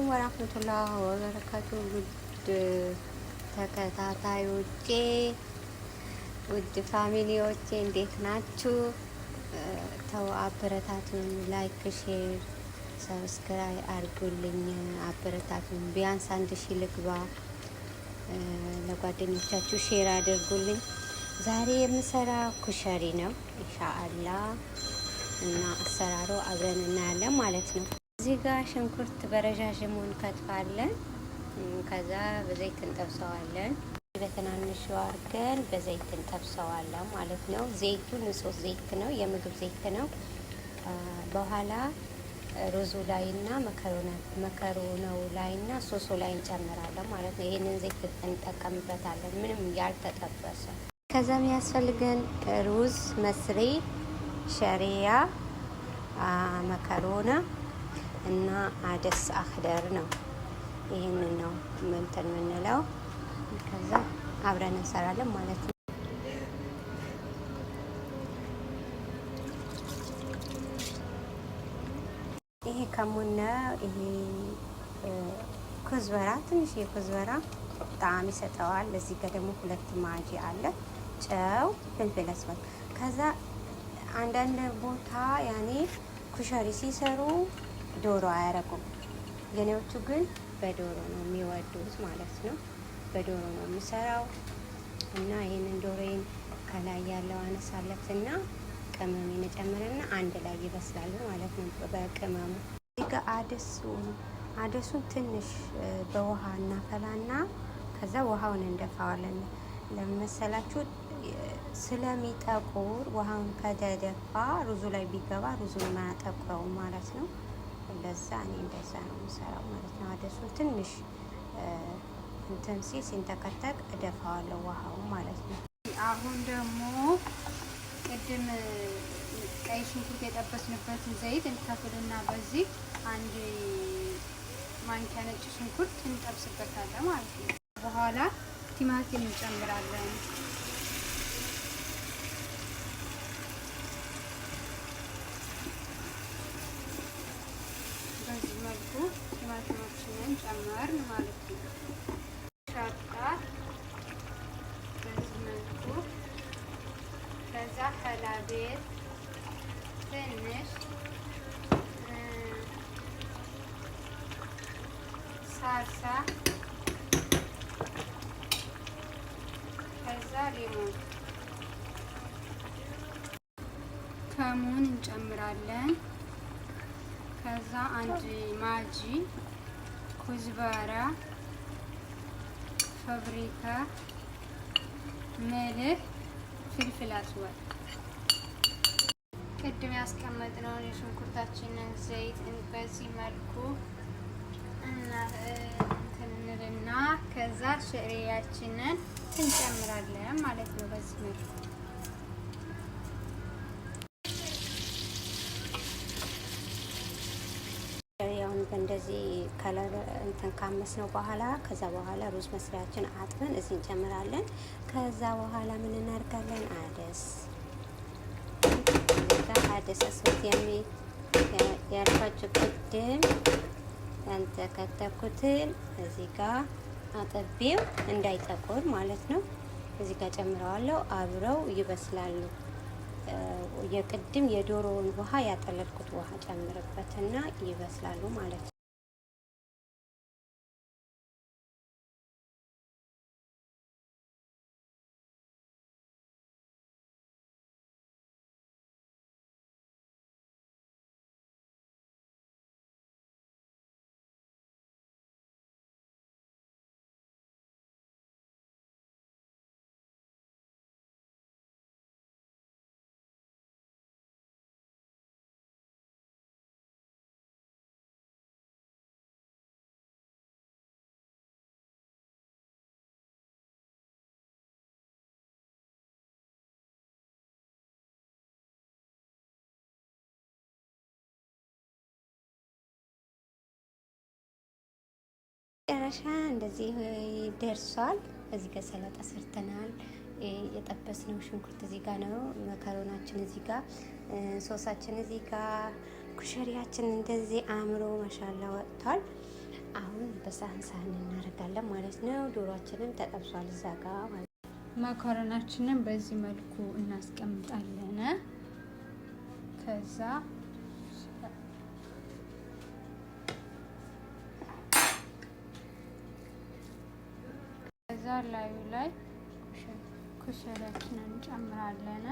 ورحمة الله وبركاته። ውድ ተከታታዮቼ፣ ውድ family ዎቼ እንዴት ናችሁ? ተው አበረታቱን። Like፣ share፣ subscribe አድርጉልኝ። አበረታቱን። ቢያንስ 1000 ልግባ። ለጓደኞቻችሁ share አድርጉልኝ። ዛሬ የምሰራ ኩሸሪ ነው ኢንሻአላህ እና አሰራሩ አብረን እናያለን ማለት ነው። እዚህ ጋር ሽንኩርት በረዣዥሙ እንከትፋለን። ከዛ በዘይት እንጠብሰዋለን። በትናንሹ አድርገን በዘይት እንጠብሰዋለን ማለት ነው። ዘይቱ ንጹህ ዘይት ነው፣ የምግብ ዘይት ነው። በኋላ ሩዙ ላይና መከሮናው ላይና ሶሱ ላይ እንጨምራለን ማለት ነው። ይህንን ዘይት እንጠቀምበታለን፣ ምንም ያልተጠበሰ። ከዛ የሚያስፈልገን رز مصري፣ ሸሪያ፣ መከሮና እና عدس أخضر ነው። ይህንን ነው እንትን የምንለው። ከዛ አብረን እንሰራለን ማለት ነው። ይሄ ከሙን ነው። ይሄ كزبرة፣ ትንሽ የ كزبرة ጣዕም ይሰጠዋል። እዚህ ጋር ደግሞ ሁለት ማጂ አለ፣ ጨው፣ فلفل أسود። ከዛ አንዳንድ ቦታ ያኔ ኩሸሪ ሲሰሩ ዶሮ አያረጉም። የኔዎቹ ግን በዶሮ ነው የሚወዱት ማለት ነው። በዶሮ ነው የምሰራው እና ይህንን ዶሮዬን ከላይ ያለው አነሳለትና ቅመም ጨምርና አንድ ላይ ይበስላሉ ማለት ነው በቅመሙ። እዚህ ጋር አደሱን ትንሽ በውሃ እናፈላና ከዛ ውሃውን እንደፋዋለን። ለመሰላችሁ ስለሚጠቁር ውሃውን ከተደፋ ሩዙ ላይ ቢገባ ሩዙን ማያጠቁረው ማለት ነው። ለዛ እኔ እንደዛ ነው የምሰራው ማለት ነው። አደሱን ትንሽ እንትን ሲል ሲንተከተክ እደፋዋለሁ ውሃው ማለት ነው። አሁን ደግሞ ቅድም ቀይ ሽንኩርት የጠበስንበትን ዘይት እንከፍልና በዚህ አንድ ማንኪያ ነጭ ሽንኩርት እንጠብስበታለን ማለት ነው። በኋላ ቲማቲም እንጨምራለን። በዚህ መልኩ ቲማቲማችንን ጨመርን ማለት ነው። ሻጣ በዚህ መልኩ፣ ከዛ حليب ትንሽ፣ ሳልሳ፣ ከዛ ሊሞን ከሙን እንጨምራለን። ከዛ አንድ ማጂ፣ كزبرة፣ ፋብሪካ፣ ملح፣ فلفل أسود። ቅድም ያስቀመጥነውን የሽንኩርታችንን ዘይት በዚህ መልኩ እንትንልና ከዛ ሽሬያችንን እንጨምራለን ማለት ነው። በዚህ መልኩ ያውን በእንደዚህ color እንትን ካመስነው በኋላ ከዛ በኋላ ሩዝ መስሪያችን አጥበን እዚህ እንጨምራለን። ከዛ በኋላ ምን እናደርጋለን? عدس عدس أسود የሚ ያልኳችሁ ቅድም ያንተከተኩትን እዚህ ጋር አጥቤው እንዳይጠቁር ማለት ነው። እዚህ ጋር ጨምረዋለሁ። አብረው ይበስላሉ። የቅድም የዶሮውን ውሃ ያጠለልኩት ውሃ ጨምርበትና ይበስላሉ ማለት ነው። መጨረሻ እንደዚህ ደርሷል። እዚህ ጋር ሰላጣ ሰርተናል። የጠበስነው ሽንኩርት እዚህ ጋር ነው። መከሮናችን እዚህ ጋር፣ ሶሳችን እዚህ ጋር፣ ኩሸሪያችን እንደዚህ አምሮ ማሻላ ወጥቷል። አሁን በሳህን ሳህን እናደርጋለን ማለት ነው። ዶሯችንም ተጠብሷል እዛ ጋ ማለት ነው። መኮረናችንን በዚህ መልኩ እናስቀምጣለን። ከዛ ላዩ ላይ ኩሸሪያችንን እንጨምራለን።